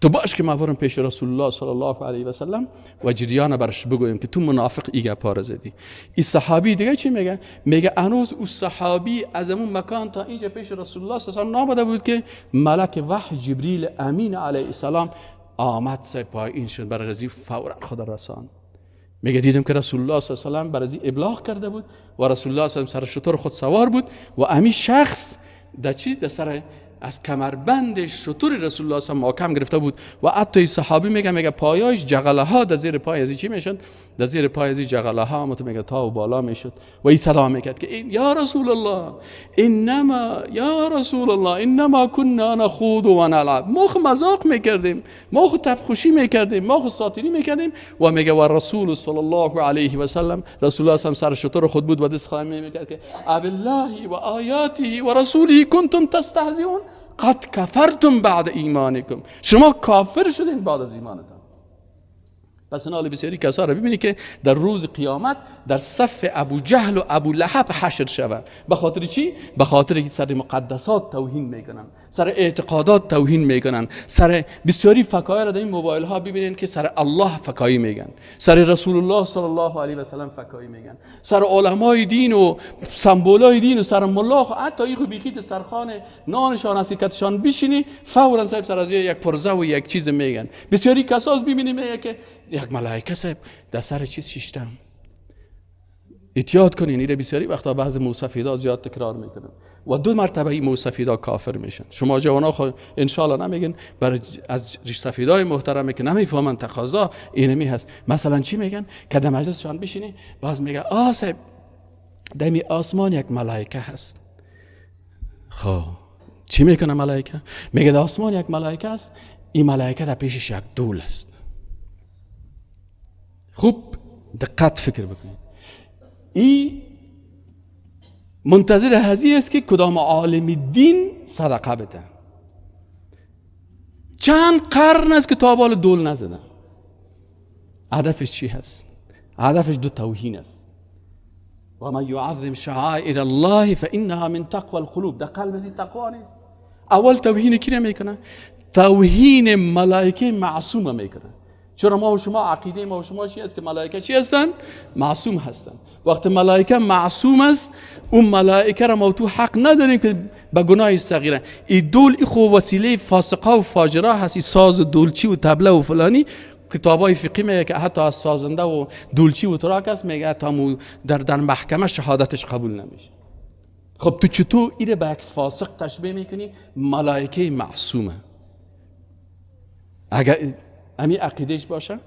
تو باش که ما برم پیش رسول الله صلی الله علیه و سلم و جریان برش بگویم که تو منافق ای گپا را زدی. این صحابی دیگه چی میگه؟ میگه هنوز او صحابی از اون مکان تا اینجا پیش رسول الله صلی الله علیه و سلم نامده بود که ملک وحی جبریل امین علیه السلام آمد سه پایین شد برای رضی فورا خدا رسان. میگه دیدم که رسول الله صلی الله علیه و سلم برای ابلاغ کرده بود و رسول الله صلی الله علیه و سر شتر خود سوار بود و امی شخص در چی؟ در سر از کمربند شتر رسول الله صلی محکم گرفته بود و حتی صحابی میگه پایایش جغله ها در زیر پای از چی میشد؟ در زیر پای از جغله ها مت میگه تا و بالا میشد و این صدا میکرد که این یا رسول الله، انما یا رسول الله انما كنا نخوض و نلعب، ما خو مذاق میکردیم، ما خو تبخوشی میکردیم، ما خو ساتیری میکردیم. و میگه و رسول صلی الله علیه و سلم، رسول الله سر شتر خود بود و دست خواهی میکرد که ابالله و آیاته و رسوله کنتم تستهزئون قد کفرتم بعد ایمانکم، شما کافر شدین بعد از ایمانتان. پس این بسیاری کسا را ببینی که در روز قیامت در صف ابو جهل و ابو لهب حشر شود. به خاطر چی؟ به خاطر که سر مقدسات توهین میکنن، سر اعتقادات توهین میکنن، سر بسیاری فکای را در این موبایل ها ببینین که سر الله فکایی میگن، سر رسول الله صلی الله علیه و سلم فکایی میگن، سر علمای دین و سمبولای دین و سر ملا، حتی ایخو بیخی سرخانه نانشان هستی کتشان بشینی فورا صاحب سر از یک پرزه و یک چیز میگن. بسیاری کساس ببینیم میگه که یک ملائکه صاحب در سر چیز شیشتم. احتیاط کنین، اینه بسیاری وقتا بعض موسفیدا زیاد تکرار میکنن و دو مرتبه این موسفیدا کافر میشن. شما جوانا خو انشالله نمیگن برای از ریش سفیدای محترمه که نمیفهمن تقاضا اینمی هست. مثلا چی میگن؟ که در مجلسشان بشینی باز میگه آ صاحب دمی آسمان یک ملائکه هست. خب چی میکنه ملائکه؟ میگه در آسمان یک ملائکه است، این ملائکه در پیشش یک دول است. خوب دقت فکر بکنید، این منتظر هزی است که کدام عالم دین صدقه بده. چند قرن است که تا بال دول نزدن. هدفش چی هست؟ هدفش دو توهین است. و من یعظم شعائر الله فانها من تقوى القلوب. در قلب از تقوا نیست. اول توهین کی میکنه؟ توهین ملائکه معصومه میکنه. چرا ما و شما عقیده ما و شما چی است که ملائکه چی هستن؟ معصوم هستن. وقتی ملائکه معصوم است، اون ملائکه را ما تو حق نداریم که به گناه صغیره. این دول ای خو وسیله فاسقا و فاجرا هست، ساز و دولچی و طبله و فلانی. کتابای فقهی میگه که حتی از سازنده و دولچی و تراک است، میگه تا در محکمه شهادتش قبول نمیشه. خب تو چطور ایره به یک فاسق تشبیه میکنی؟ ملائکه معصومه. اگر امی عقیدهش باشه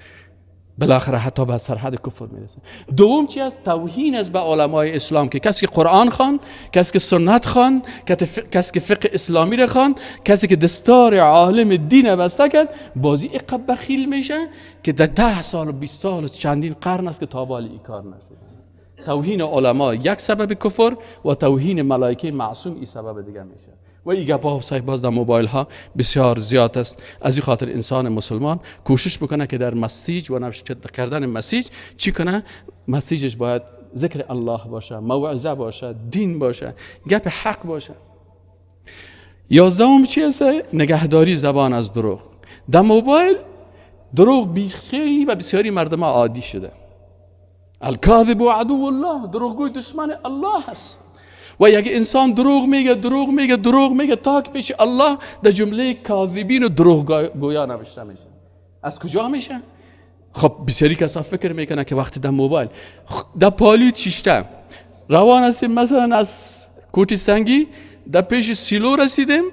بالاخره حتی به سرحد کفر میرسه. دوم چی است؟ توهین است به علمای اسلام که کسی که قرآن خوان، کسی که سنت خوان، کسی که فقه اسلامی را خوان، کسی که دستار عالم دین بسته کرد، بازی اقب بخیل میشه که در 10 سال و 20 سال و چندین قرن است که تا بالی ای کار نشده. توهین علما یک سبب کفر و توهین ملائکه معصوم ای سبب دیگه میشه. و این گپا صاحب باز در موبایل ها بسیار زیاد است. از این خاطر انسان مسلمان کوشش بکنه که در message و نوشته کردن message چی کنه؟ message ش باید ذکر الله باشه، موعظه باشه، دین باشه، گپ حق باشه. 11 چی است؟ نگهداری زبان از دروغ. در موبایل دروغ بیخی و بسیاری مردم عادی شده. الکاذب عدو الله، دروغگوی دشمن الله است. و یک انسان دروغ میگه دروغ میگه دروغ میگه تا که پیش الله در جمله کاذبین و دروغگویا نوشته میشه. از کجا میشه؟ خب بسیاری کسا فکر میکنه که وقتی در موبایل در پالی چیشته روان هستیم، مثلا از کوتی سنگی در پیش سیلو رسیدیم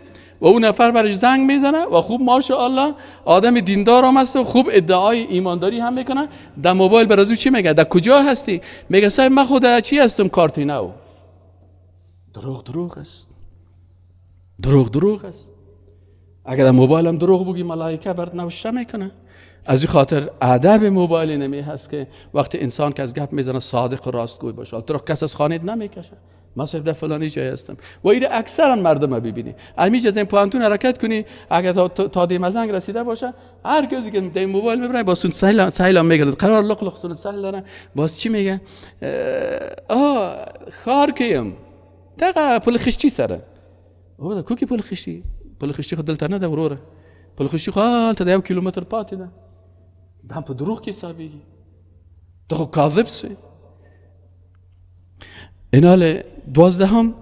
و اون نفر برش زنگ میزنه و خوب ماشاءالله آدم دیندار هم هست و خوب ادعای ایمانداری هم میکنه، در موبایل بر از او چی میگه؟ در کجا هستی؟ میگه صاحب من خود چی هستم؟ کارتینو. دروغ دروغ است، دروغ دروغ است. اگر در موبایل هم دروغ بگی ملائکه برات نوشته میکنه. از این خاطر ادب موبایل نمی هست که وقتی انسان که از گپ میزنه صادق و راستگوی باشه. تو کس از خانه نمیکشه، مثلا در فلانی جای هستم و این اکثرا مردم ببینی امی از این پوانتون حرکت کنی، اگر تا دیم زنگ رسیده باشه هر کسی که در موبایل میبره با سون سهیل سهیل میگه قرار لق لق سون سهیل داره، باز چی میگه؟ خار کیم دغه پل خشتی سره. او دا کوکی پل خشتی؟ پل خشتی خو دلته نه ده وروره، پل خشتی خو هلته د 1 کیلومتر پاتې ده. دا هم په دروغ کې حسابېږي، ته خو کاذب سوې. اینال 12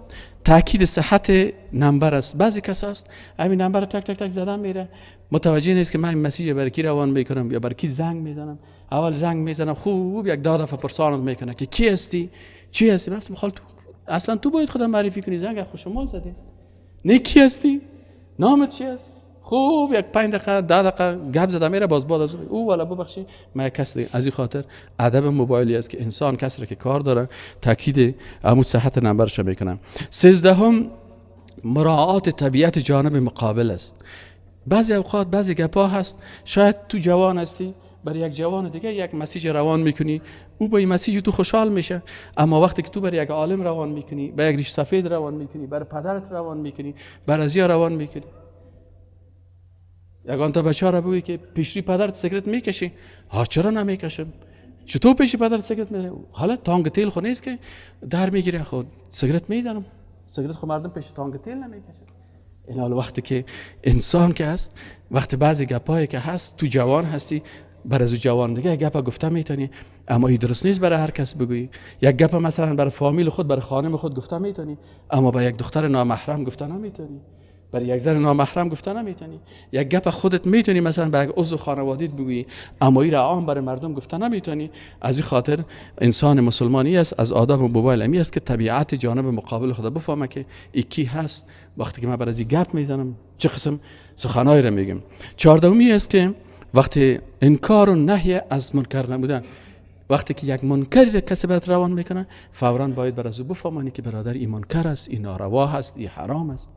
تاکید صحت نمبر است. بعضی کس است همین نمبر تک تک تک زدن میره، متوجه نیست که من این message برای کی روان میکنم یا برای کی زنگ میزنم. اول زنگ میزنم خوب یک 10 دفعه پرسانت میکنه که کی هستی چی هستی. گفتم خال تو اصلا تو باید خودم معرفی کنی، زنگ خود شما زدی، نه کی هستی؟ نامت چی است؟ خوب یک 5 دقیقه 10 دقیقه گپ زده میره، باز بعد از او والا ببخشید من یک کس دیگه. از این خاطر ادب موبایلی است که انسان کسی را که کار داره تاکید امو صحت نمبرش میکنه. 13 مراعات طبیعت جانب مقابل است. بعضی اوقات بعضی گپا هست، شاید تو جوان هستی، برای یک جوان دیگه یک message روان میکنی، او با این message تو خوشحال میشه، اما وقتی که تو برای یک عالم روان میکنی، به یک ریش سفید روان میکنی، برای پدرت روان میکنی، برای ازیا روان میکنی، یگان تا بچه را بگویی که پیشری پدرت سیگرت میکشی، ها چرا نمیکشم؟ چطور پیش پدرت سیگرت میزنی؟ حالا تانگ تیل خو نیست که در میگیره، خود سیگرت میزنم، سیگرت خو مردم پیش تانگ تیل نمیکشن. این حال وقتی که انسان که هست، وقتی بعضی گپایی که هست، تو جوان هستی، بر از جوان دیگه گپ گفته میتونی، اما این درست نیست برای هر کس بگویی. یک گپ مثلا برای فامیل خود، برای خانم خود گفته میتونی، اما با یک دختر نامحرم گفته نمیتونی، برای یک زن نامحرم گفته نمیتونی. یک گپ خودت میتونی مثلا به یک عضو خانوادیت بگویی، اما این را عام برای مردم گفته نمیتونی. از این خاطر انسان مسلمانی است، از آداب موبایل امی است که طبیعت جانب مقابل خود بفهمه که ای کی هست، وقتی که من برای از گپ میزنم چه قسم سخنایی را میگم. 14 است که وقتی انکار و نهی از منکر نبودن، وقتی که یک منکری را کسی برات روان میکنه، فورا باید بر از او بفهمانی که برادر این منکر است، این ناروا هست، این حرام است.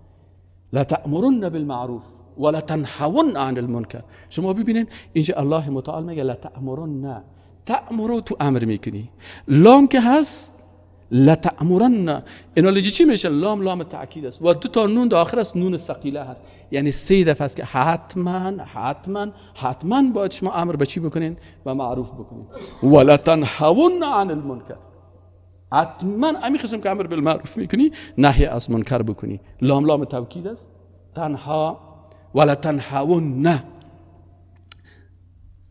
لا تأمرن بالمعروف ولا تنهون عن المنکر. شما ببینین اینجا الله متعال میگه لا تأمرن، تأمرو تو امر میکنی، لام که هست لا تأمرن، اینا لجی چی میشه؟ لام لام تأکید است و دو تا نون در آخر است، نون ثقیله هست، یعنی 3 دفعه است که حتما حتما حتما باید شما امر به چی بکنین؟ و معروف بکنین. ولا تنهون عن المنکر، حتما امی قسم که امر بالمعروف میکنی نهی از منکر بکنی. لام لام توکید است، تنها ولا تنهون، نه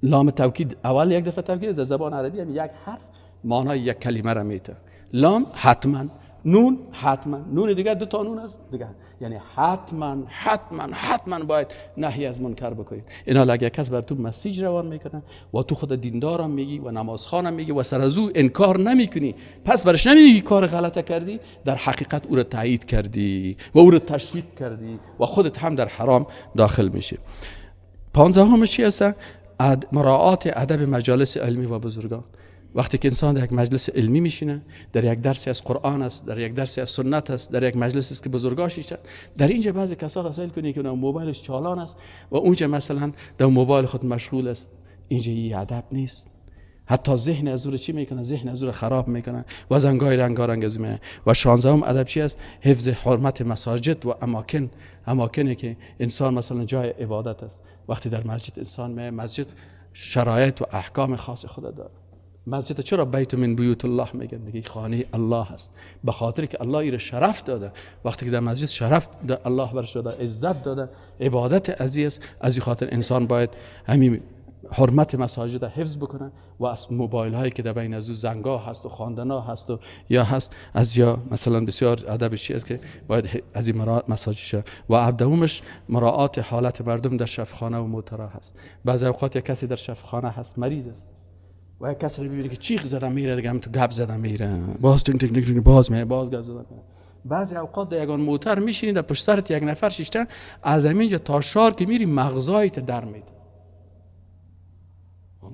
لام توکید اول یک دفعه توکید در زبان عربی هم یک حرف معنای یک کلمه را میته. لام حتما، نون حتما، نون دیگه دو تا نون است دیگه، یعنی حتما حتما حتما باید نهی از منکر بکنید. اینا اگه کس بر تو message روان میکنه و تو خود دیندارم میگی و نمازخوانم میگی و سر از او انکار نمیکنی، پس برش نمیگی کار غلطه کردی، در حقیقت او را تایید کردی و او را تشویق کردی و خودت هم در حرام داخل میشی. 15 چی هست؟ مراعات ادب مجالس علمی و بزرگان. وقتی که انسان در یک مجلس علمی میشینه، در یک درسی از قرآن است، در یک درسی از سنت است، در یک مجلس است که بزرگا شیشتن، در اینجا بعضی کسا را سیل کنی که موبایلش چالان است و اونجا مثلا در موبایل خود مشغول است، اینجا یه ادب نیست. حتی ذهن از او چی میکنه؟ ذهن از او خراب میکنه و زنگای رنگارنگ از میه. و 16 ادب چی است؟ حفظ حرمت مساجد و اماکن، اماکنی که انسان مثلا جای عبادت است. وقتی در مسجد انسان میه، مسجد شرایط و احکام خاص خود داره. مسجد چرا بیت من بیوت الله میگن؟ میگه خانه الله هست، به خاطر که الله ایره شرف داده. وقتی که در مسجد شرف الله برش داده، عزت داده، عبادت عزیز، از این خاطر انسان باید همین حرمت مساجد حفظ بکنه و از موبایل هایی که در بین از او زنگا هست و خواندنا هست و یا هست از یا مثلا بسیار ادب چی است که باید از این مساجد شه. و 17 مراعات حالت مردم در شفخانه و موترا هست. بعضی اوقات یک کسی در شفخانه هست، مریض است و یک کسی رو ببینی که چیغ زده میره دیگه، هم تو گپ زده میره، باز تنگ تنگ تنگ باز میره، باز گپ زده میره. بعضی اوقات در یگان موتر میشینی، در پشت سرت یک نفر شیشته، از همینجا تا شار که میری مغزایت در میده.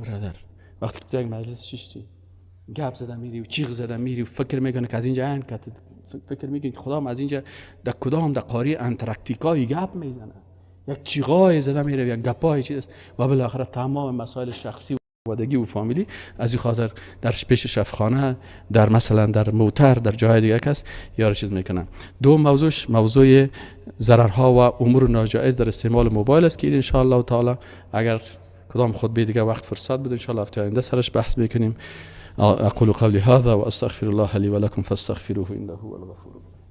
برادر وقتی که تو یک مجلس شیشتی، گپ زده میری و چیغ زده میری و فکر میکنه که از اینجا ان فکر میکنی که خدام از اینجا در کدام در قاره انتارکتیکای گپ میزنه، یک چیغای زده میره، یک گپای چیز است و بالاخره تمام مسائل شخصی وادگی و فامیلی. از این خاطر در پیش شفخانه، در مثلا در موتر، در جای دیگه کس یار چیز میکنن. دو موضوعش موضوع ضررها و امور ناجایز در استعمال موبایل است که ان شاء الله تعالی اگر کدام خطبه دیگه وقت فرصت بود ان شاء الله هفته آینده سرش بحث میکنیم. اقول قولی هذا واستغفر الله لي ولكم فاستغفروه انه هو الغفور الرحیم.